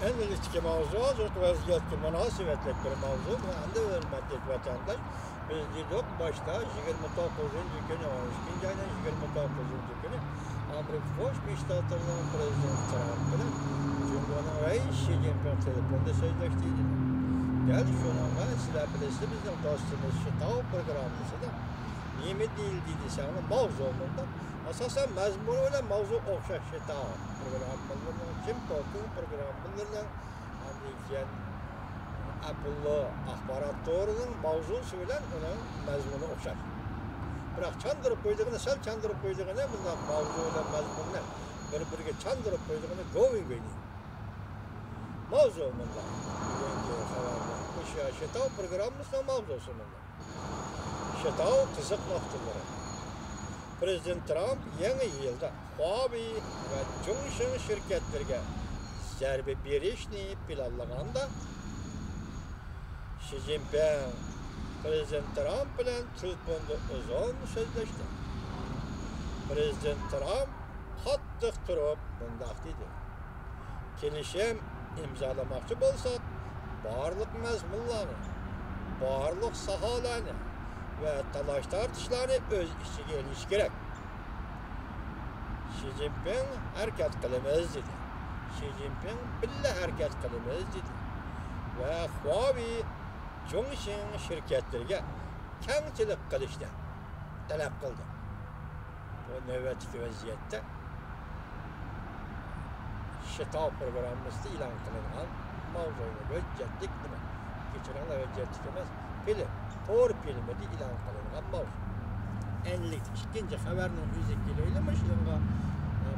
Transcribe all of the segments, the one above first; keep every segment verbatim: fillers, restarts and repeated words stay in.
ئەمدىلىكتىكى ماۋزۇ ھازىرقى ۋەزىيەتكە مۇناسىۋەتلىك بىر ماۋزۇ. ئەمدى ھۆرمەتلىك ۋەتەنداش، بىز دېدۇق باشتا، يىگىرمە توققۇزىنچى كۈنى، ئون ئىككىنچى ئاينىڭ يىگىرمە توققۇزىنچى كۈنى ئامېرىكا قوشما شتاتلىرىنىڭ پرېزىدېنتى ترامپ بىلەن جۇڭگونىڭ رەئىسى شى جىنپىڭ تېلېفوندا سۆزلەشتى دېدى. دەل شۇنىڭغا سىلەر بىلىسىز، بىزنىڭ دوستىمىز شىتاۋ پروگراممىسىدا نېمە دېيىلدى دېسەڭلار، ماۋزۇ مۇنداق. ئاساسەن مەزمۇنى بىلەن ماۋزۇ ئوخشاش شىتاۋ پروگراممىلىرىنىڭ، جىم توكىڭ پروگراممىلىرىنىڭ، ئاندىن كېيىن ئەپپىللو ئاخبارات تورىنىڭ ماۋزۇسى بىلەن ئۇنىڭ مەزمۇنى ئوخشاش. بىراق چاندۇرۇپ قويىدىغىنى، سەل چاندۇرۇپ قويىدىغىنى، بۇنداق ماۋزۇ بىلەن مەزمۇننى بىر-بىرىگە چاندۇرۇپ قويىدىغىنى گوۋىڭ گۆينىڭ. ماۋزۇ مۇنداق. بۈگۈنكى خەۋەردە مۇشۇ شىتاۋ پروگراممىسىنىڭ ماۋزۇسى مۇنداق. شىتاۋ قىزىق نۇقتىلىرى. پرېزىدېنت ترامپ يېڭى يىلدا خۇاۋېي ۋە جۇڭشىڭ شىركەتلىرىگە زەربە بېرىشنى پىلانلىغاندا، شى جىنپىڭ پرېزىدېنت ترامپ بىلەن تېلېفوندا ئۇزۇن سۆزلەشتى. پرېزىدېنت ترامپ قاتتىق تۇرۇپ مۇنداق دېدى: كېلىشىم ئىمزالىماقچى بولساق، بارلىق مەزمۇنلارنى، بارلىق ساھەلەرنى ۋە تالاش-تارتىشلارنى ئۆز ئىچىگە ئېلىشى كېرەك. شى جىنپىڭ ھەرىكەت قىلىمىز دېدى. شى جىنپىڭ بىللە ھەرىكەت قىلىمىز دېدى ۋە خۇاۋېي، جۇڭشىڭ شىركەتلىرىگە كەڭچىلىك قىلىشنى تەلەپ قىلدى. بۇ نۆۋەتتىكى ۋەزىيەتتە شىتاۋ پروگراممىسىدا ئېلان قىلىنغان ماۋزۇ، ھۆججەتلىك نېمە؟ كەچۈرۈڭلار، ھۆججەتلىك ئەمەس، فىلىم، تور فىلىمىدا ئېلان قىلىنغان ماۋزۇ. ئەنلىك ئىككىنچى خەۋەرنىڭ ئۆزى كېلەيلى، مۇشۇنىڭغا،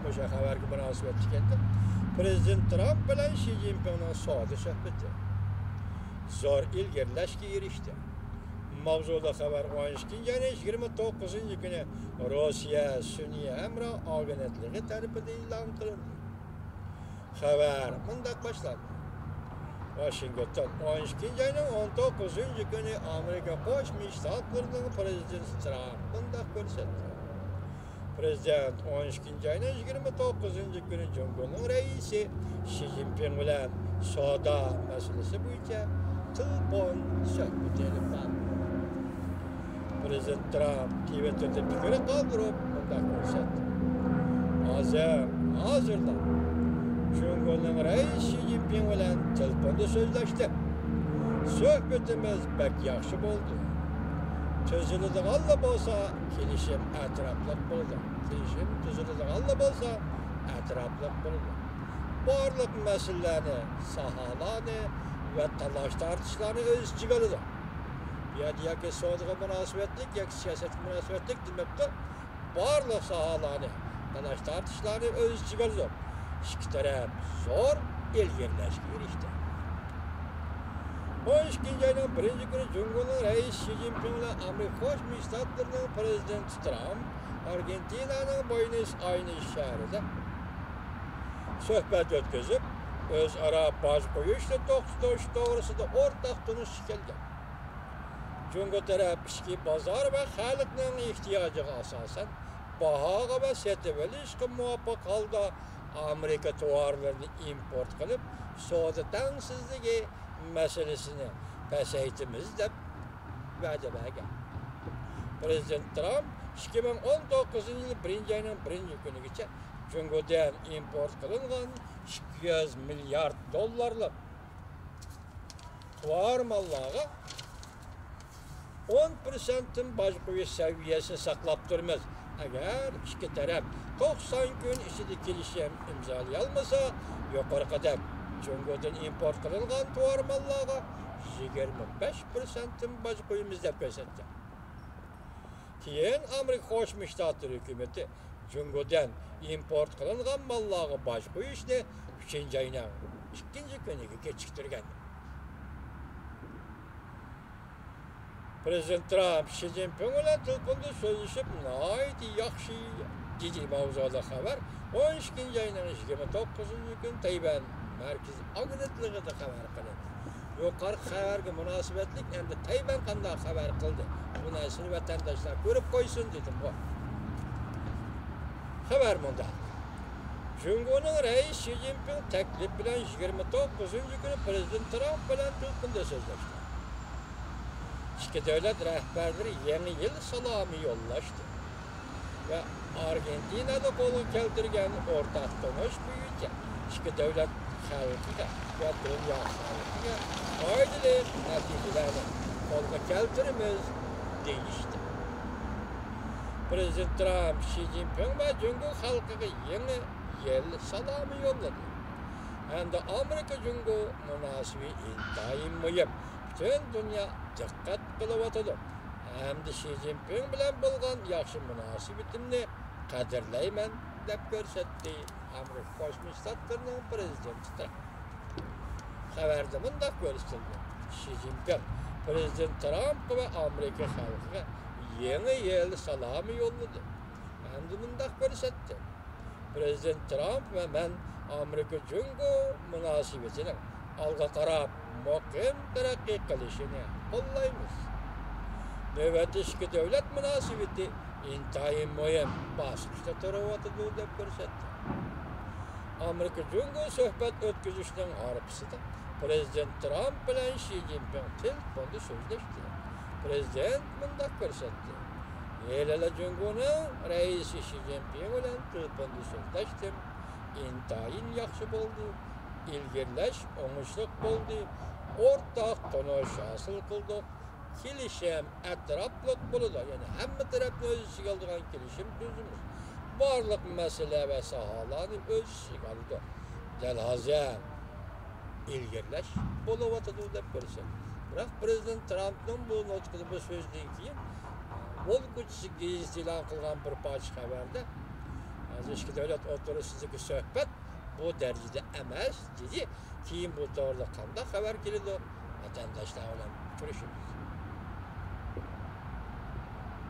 مۇشۇ خەۋەرگە مۇناسىۋەتلىك ئىكەن. پرېزىدېنت ترامپ بىلەن شى جىنپىڭنىڭ سودا سۆھبىتى زور ئىلگىرىلەشكە ئېرىشتى. ماۋزۇلۇق خەۋەر ئون ئىككىنچى ئاينىڭ يىگىرمە توققۇزىنچى كۈنى روسىيە سۈنئىي ھەمراھ ئاگېنتلىقى تەرىپىدىن ئېلان قىلىندى. خەۋەر مۇنداق باشلاندى. ۋاشىنگتون، ئون ئىككىنچى ئاينىڭ ئون توققۇزىنچى كۈنى ئامېرىكا قوشما شتاتلىرىنىڭ پرېزىدېنتى ترامپ مۇنداق كۆرسەتتى. پرېزىدېنت ئون ئىككىنچى ئاينىڭ يىگىرمە توققۇزىنچى كۈنى جۇڭگونىڭ رەئىسى شى جىنپىڭ بىلەن سودا مەسىلىسى بويىچە تېلېفون سۆھبىتى ئېلىپ باردى. پرېزىدېنت ترامپ تىۋىتتېردا پىكىر قالدۇرۇپ مۇنداق كۆرسەتتى: ھازىر، ھازىرلا جۇڭگونىڭ رەئىسى شى جىنپىڭ بىلەن تېلېفوندا سۆزلەشتىم. سۆھبىتىمىز بەك ياخشى بولدى. تۈزۈلىدىغانلا بولسا، كېلىشىم ئەتراپلىق بولىدۇ. كېلىشىم تۈزۈلىدىغانلا بولسا، ئەتراپلىق بولىدۇ. بارلىق مەسىلىلەرنى، ساھەلەرنى ۋە تالاش-تارتىشلارنى ئۆز ئىچىگە ئالىدۇ. بۇ يەردە ياكى سودىغا مۇناسىۋەتلىك، ياكى سىياسەتكە مۇناسىۋەتلىك دېمەپتۇ. بارلىق ساھەلەرنى، تالاش-تارتىشلارنى ئۆز ئىچىگە ئالىدۇ. ئىككى تەرەپ زور ئىلگىرىلەشكە ئېرىشتى. ئون ئىككىنچى ئاينىڭ بىرىنچى كۈنى جۇڭگونىڭ رەئىسى شى جىنپىڭ بىلەن ئامېرىكا قوشما شتاتلىرىنىڭ پرېزىدېنتى ترامپ ئارگېنتىنانىڭ بۇينوس ئايرېس شەھىرىدە سۆھبەت ئۆتكۈزۈپ، ئۆزئارا باج قويۇشنى توختىتىش توغرىسىدا ئورتاق تونۇشۇشقا كەلگەن. جۇڭگو تەرەپ ئىچكى بازار ۋە خەلقنىڭ ئېھتىياجىغا ئاساسەن، باھاغا ۋە سېتىۋېلىشقا مۇۋاپىق ھالدا ئامېرىكا تاۋارلىرىنى ئىمپورت قىلىپ، سودا تەڭسىزلىكى مەسىلىسىنى پەسەيتىمىز، دەپ ۋەدە بەرگەن. پرېزىدېنت ترامپ ئىككى مىڭ ئون توققۇزىنچى يىل بىرىنچى ئاينىڭ بىرىنچى كۈنىگىچە جۇڭگودىن ئىمپورت قىلىنغان ئىككى يۈز مىليارد دوللارلىق تاۋار ماللارغا ئون پىرسەنتتىن باج قويۇش سەۋىيەسىنى ساقلاپ تۇرىمىز. ئەگەر ئىككى تەرەپ توقسان كۈن ئىچىدە كېلىشىم ئىمزالىيالمىسا، يۇقىرىقىدەك جۇڭگودىن ئىمپورت قىلىنغان تاۋار ماللارغا يىگىرمە بەش پىرسەنتتىن باج قويىمىز، دەپ كۆرسەتكەن. كېيىن ئامېرىكا قوشما شتاتلىرى ھۆكۈمىتى جۇڭگودىن ئىمپورت قىلىنغان ماللارغا باج قويۇشنى ئۈچىنچى ئاينىڭ ئىككىنچى كۈنىگە كېچىكتۈرگەن. پرېزىدېنت ترامپ شى جىنپىڭ بىلەن تېلېفوندا سۆزلىشىپ، ناھايىتى ياخشى، دېدى. ماۋزۇلۇق خەۋەر ئون ئىككىنچى ئاينىڭ يىگىرمە توققۇزىنچى كۈنى تەيۋەن مەركىزىي ئاگېنتلىقىدا خەۋەر قىلىندى. يۇقىرىقى خەۋەرگە مۇناسىۋەتلىك ئەمدى تەيۋەن قانداق خەۋەر قىلدى؟ بۇ نەرسىنى ۋەتەنداشلار كۆرۈپ قويسۇن دېدىمغۇ. خەۋەر مۇنداق. جۇڭگونىڭ رەئىسى شى جىنپىڭ تەكلىپ بىلەن يىگىرمە توققۇزىنچى كۈنى پىرېزىدېنت ترامپ بىلەن تېلېفوندا سۆزلەشتى. ئىككى دۆلەت رەھبەرلىرى يېڭى يىل سالامى يوللاشتى ۋە ئارگېنتىنادا قولغا كەلتۈرگەن ئورتاق تونۇش بويىچە ئىككى دۆلەت خەلقىگە ۋە دۇنيا خەلقىگە پايدىلىق نەتىجىلەرنى قولغا كەلتۈرىمىز، دېيىشتى. پىرېزىدېنت ترامپ شى جىنپىڭ ۋە جۇڭگو خەلقىگە يېڭى يىل سالامى يوللىدى ھەمدە ئامېرىكا جۇڭگو مۇناسىۋىتى ئىنتايىن مۇھىم، پۈتۈن دۇنيا دىققەت قىلىۋاتىدۇ ھەمدە شى جىنپىڭ بىلەن بولغان ياخشى مۇناسىۋىتىمنى قەدىرلەيمەن، دەپ كۆرسەتتى ئامېرىكا قوشما شتاتلىرىنىڭ پىرېزىدېنتى ترامپ. خەۋەردە مۇنداق كۆرسىتىلدى: شى جىنپىڭ پىرېزىدېنت ترامپ ۋە ئامېرىكا خەلقىگە يېڭى يىل سالامى يوللىدى ھەمدە مۇنداق كۆرسەتتى: پىرېزىدېنت ترامپ ۋە مەن ئامېرىكا جۇڭگو مۇناسىۋىتىنىڭ ئالغا قاراپ مۇقىم تەرەققىي قىلىشىنى قوللايمىز. نۆۋەتتە ئىككى دۆلەت مۇناسىۋىتى ئىنتايىن مۇھىم باسقۇچتا تۇرۇۋاتىدۇ، دەپ كۆرسەتتى. ئامېرىكا جۇڭگو سۆھبەت ئۆتكۈزۈشنىڭ ھارپىسىدا پىرېزىدېنت ترامپ بىلەن شى جىنپىڭ تېلېفوندا سۆزلەشتى. پىرېزىدېنت مۇنداق كۆرسەتتى: ھېلىلا جۇڭگونىڭ رەئىسى شى جىنپىڭ بىلەن تېلېفوندا سۆزلەشتىم. ئىنتايىن ياخشى بولدى. ئىلگىرىلەش ئوڭۇشلۇق بولدى. ئورتاق تونۇش ھاسىل قىلدۇق. كېلىشىم ئەتراپلىق بولىدۇ، يەنى ھەممە تەرەپنى ئۆز ئىچىگە ئالىدىغان كېلىشىم تۈزۈمى بارلىق مەسىلە ۋە ساھەلەرنى ئۆز ئىچىگە ئالىدۇ. دەل ھازىر ئىلگىرىلەش بولۇۋاتىدۇ، دەپ كۆرسەتتى. بىراق پىرېزىدېنت ترامپنىڭ بۇ نۇتقىدا، بۇ سۆزىدىن كېيىن ۋول كۇچىسى گېزىتى ئېلان قىلغان بىر پارچە خەۋەردە، ھازىر ئىككى دۆلەت ئوتتۇرىسىدىكى سۆھبەت بۇ دەرىجىدە ئەمەس، دېدى. كېيىن بۇ توغرىدا قانداق خەۋەر كېلىدۇ، ۋەتەنداشلار بىلەن كۆرۈشىمىز.